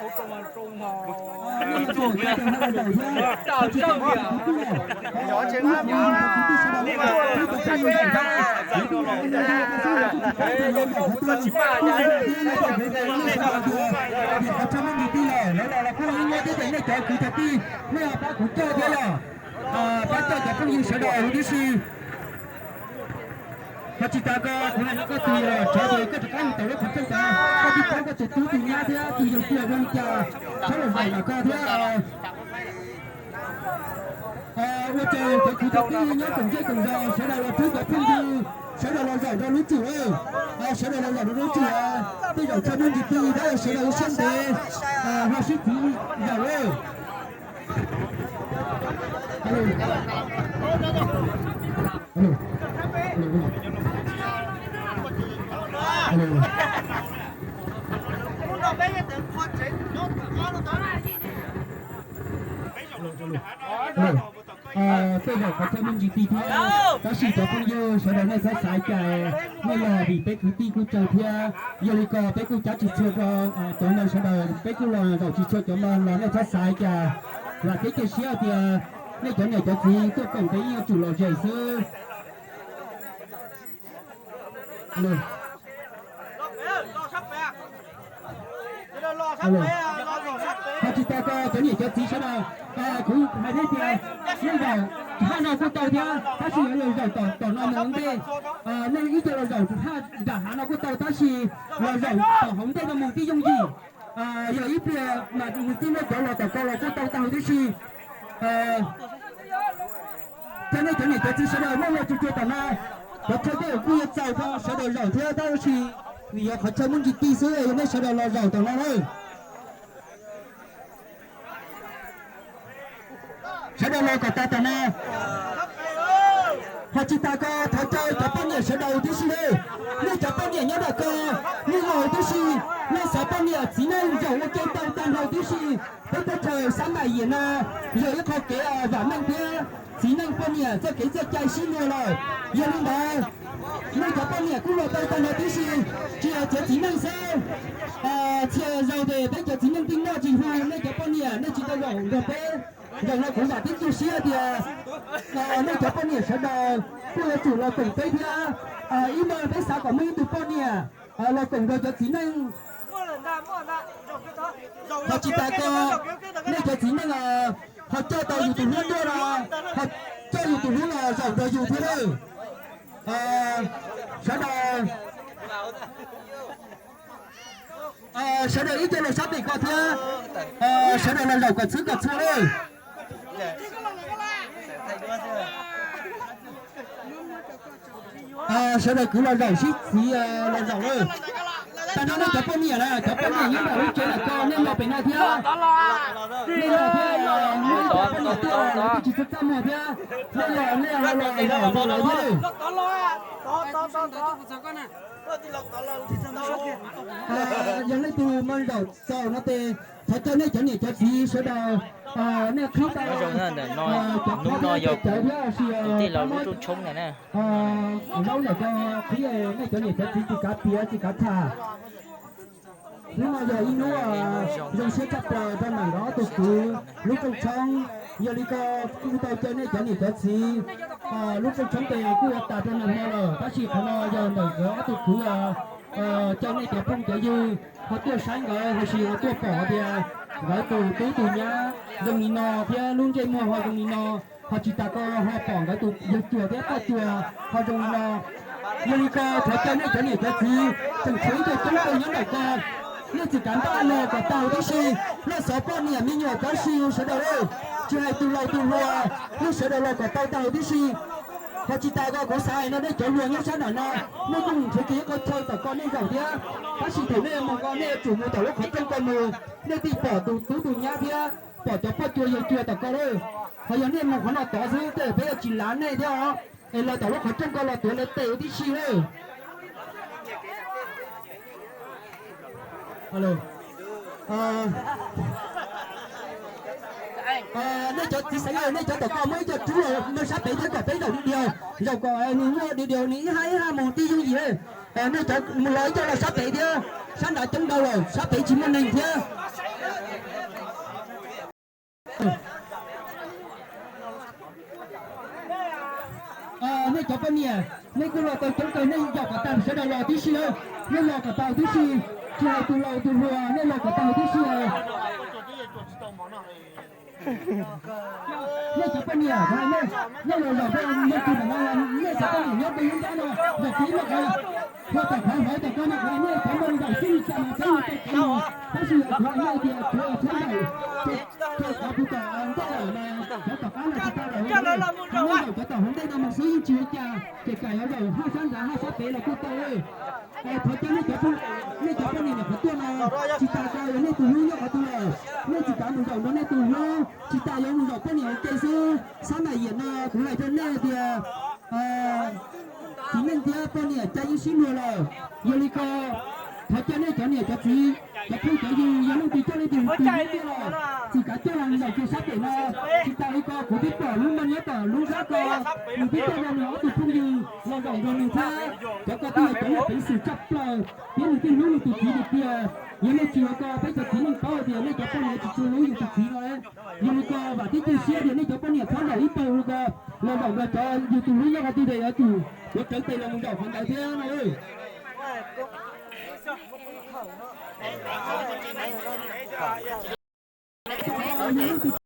Qhov chaw me ntsis tij lawm, lawv los los kuj ib nyuag thiab ces nej cov kwv cov tij nej pab kuv coj thiab yom. Pab coj cov phooj ywg sawv daws huv tib si. Ho tsis tas ko kuv hais rau koj tus yawg tsov ces koj rov qab mus tawm lub qhov rooj tod, koj twb paub koj tus tub tus nyab thiab tus yawg tiag zoo li cas, txhob los zaum ntawm ko thiab. Ua tsaug cov kwv cov tij nyob koom zej koom zos sawv daws los rub cov phooj ywg sawv daws los zaum rau lub tswm, sawv daws los zaum rau lub tswm, tej zaum chaw muaj ntsis tij thiab sawv daws ua siab ntev, ho sib txiv zaum. Tej zaum qhov chaw muaj ntsis tij thiab, tab sis cov phooj ywg sawv daws nej txhob xav cas, nej los vim peb kwv tij kuj tsawg thiab, yog li ko peb kuj cab tsis txhua rau cov no sawv daws, peb kuj los zaum tsis txhua cov no los nej txhob xav cas, vam thiab cia siab tias nej cov niam cov txiv tuaj koom tes yeej yuav tsum lom zem xwb. Ho tsis tas ko cov niam cov txiv sawv daws, kuv hais nej tias nej zaum haj no kuj tau thiab, tab sis yuav los zaum tom no mus ua ntej. Nej ib co los zaum haj nram hav no kuj tau, tab sis los zaum tom hauv ntej no mus tib yooj yim. Yog ib pliag mas mus tib neeg cov los tom ko los kuj tau tag huv tib si. Thiab nej cov niam cov txiv sawv daws muaj ua tsuj tsuag tom no, cov chaw tej kuj yuav txaus rau sawv daws zaum thiab, tab sis vim yog qhov chaw muaj ntsis tij xwb, yog nej sawv daws los zaum tom no lawm. Sawv daws los kom tas tom no. Ho tsis tas ko thov caw cov poj niam sawv daws tib si lawm. Nej cov poj niam nyob tom ko, nej los tib si, nej xav poj niam txiv neej zaum ua ke tau tag nrho tib si. Peb teb chaws Xab Nais Yim no yog ib qho kev vam meej thiab txiv neej poj niam txoj kev txoj cai sib nrog lawm. Yog li ntawd, nej cov poj niam kuj los tau tag nrho tib si, tsis yog txiav txiv neej xwb. Txhia zaus ces peb cov txiv neej tej noj tsis hu, nej cov poj niam nej tsis tau zaum nrog peb. Zaum no kuv vam thiab cia siab tias nej cov poj niam sawv daws kuj yuav tsum los koom peb thiab. Ib no peb xav kom muaj ib tug poj niam los koom nrog cov txiv neej. Ho tsis tas ko, nej cov txiv neej ho coj tau yus tus hlub tuaj los ho coj yus tus hlub los zaum nrog yus thiab lawm. Sawv daws, sawv daws ib co los sab pem ko thiab, sawv daws los zaum kom txhwb kom txhua lawm. Sawv daws kwv los zaum sib txiv los zaum lawm. Tag nrho nej cov poj niam na, cov poj niam nyob nram lub tsev ntawm ko nej los pem no thiab. Nej los thiab, muaj ib cov poj niam tuaj lawv twb tsis txaj txaj muag thiab. Nej los nej ho los zaum nrog lawv thiab. Yog leej twg muaj zaum txaus no ces thov caw nej cov niam cov txiv sawv daws, nej qhib tau cov hnub no yog kuv tus tij laug lub rooj tshoob ntag na. Zaub ntawm ko qhib, nej cov niam cov txiv tsis kav piav tsis kav tham. Hnub no yog ib hnub zoo siab tshaj plaws rau ntawm nkawd ob tug kwv lub rooj tshoob. Yog li ko kuj tau caw nej cov niam cov txiv, lub rooj tshoob tes kuj ua tas rau nag hmo lawm, tab sis qhov no yog ntawm nkawd ob tug kwv caw nej cov phooj cov ywg ho tuaj saib nkawd, ho sis ho tuaj pom tias nkawd tus tub tus nyab zoo li no thiab lub ntsej muag ho zoo li no, ho tsis tas ko ho pom nkawd tus yawg cuag thiab poj cuag ho zoo li no. Yog li ko thov caw nej cov niam cov txiv, tseem tshuav ib co coob kawg nyob ntawm ko, nej txim kav npaj los kom tau tib si, nej xov poj niam me nyuam txob si sawv daws, tsis hais tus laus tus hluas, nej sawv daws los kom tau tag huv tib si. Ho tsis tas ko kuv xav hais no nej cov hluas nyob sab nram no, nej kuj mus nrhiav kiag ib qho chaw tom ko nej zaum thiab, tab sis thaum nej mus ko nej yuav tsum mus tom lub qhov rooj ko mus, nej thiaj pom tus tub tus nyab thiab pom cov poj cuag yawg cuag tom ko lawm. Ho yog nej mus qhov no tod xwb tej peb yuav tsis lav nej thiab os. Es los tom lub qhov rooj ko los tuav lawv tes huv tib si lawm. Nej cov txiv xeev, nej cov tom ko muaj ib co rub los sab pem thiab kom peb zaum di diaus, zaum kom nws muaj di diaus nws ib hab ib hab mus tib yooj yim. Nej cov mus los ib co los sab pem thiab, sab nrad coob ntau lawm sab pem tsis muaj neeg thiab. Nej cov poj niam, nej kuj los tau coob kawg, nej zaum kom tag sawv daws los tib si, nej los kom tau tib si, tsis hais tus laus tus hluas nej los kom tau tib si. Nej cov poj niam, nej los zaum pem leej twg ntawm no, nej cov poj niam nyob pem lub nrab no, zaum kiag ib lub qhov, hlo tom qhov hauv tom ko no, nej cov no zaum xwb li cas mas peb mus tau qhov no, tab sis kuv hais nej tias kuv txhob zaum, txog qhov puag tom ntej lawm mas cov tom qab no tsis tau zaum, nej zaum cov tom hauv ntej no mus xwb yeej tsis ua cas, ces kam yuav zaum haj sab nrad haj sab pem los kuj tau. Thov caw nej cov poj niam ntawm qhov tuaj no, tsis tas ko yog nej tus hlub nyob qhov twg lawm, nej tsis kav mus zaum nrog nej tus hlub, tsis tas yuav mus zaum poj niam ua ke xwb. Xab mam yam no kuv hais rau nej tias txiv neej thiab poj niam cas yeej sib luag lawm. Yog li ko thov caw nej cov niam cov txiv, cov phooj cov ywg, yog leej twg coj leej twg tus hlub tuaj los tsis kav coj los zaum kiag sab pem no. Tsis tas li ko kuv twb pom lub npoj nyob tom lub nrab ko, nws twb coj los nws ob tug phooj ywg los zaum nrog nws thiab. Cov ko twb yog cov uas peev xwm tshaj plaws thiab nws twb hlub nws tus txiv tiag tiag. Yog nej tsis ua ko peb cov txiv neej paub tias nej cov poj niam tsis tshua hlub yus tus txiv no. Yog li ko vam thiab cia siab tias nej cov poj niam txhob zaum ib tag li ko, los zaum nrog cov yus tus hlub nyob qhov twg ces yuav tsum yuav tsawv tes los mus zaum qhov ntawd thiab no.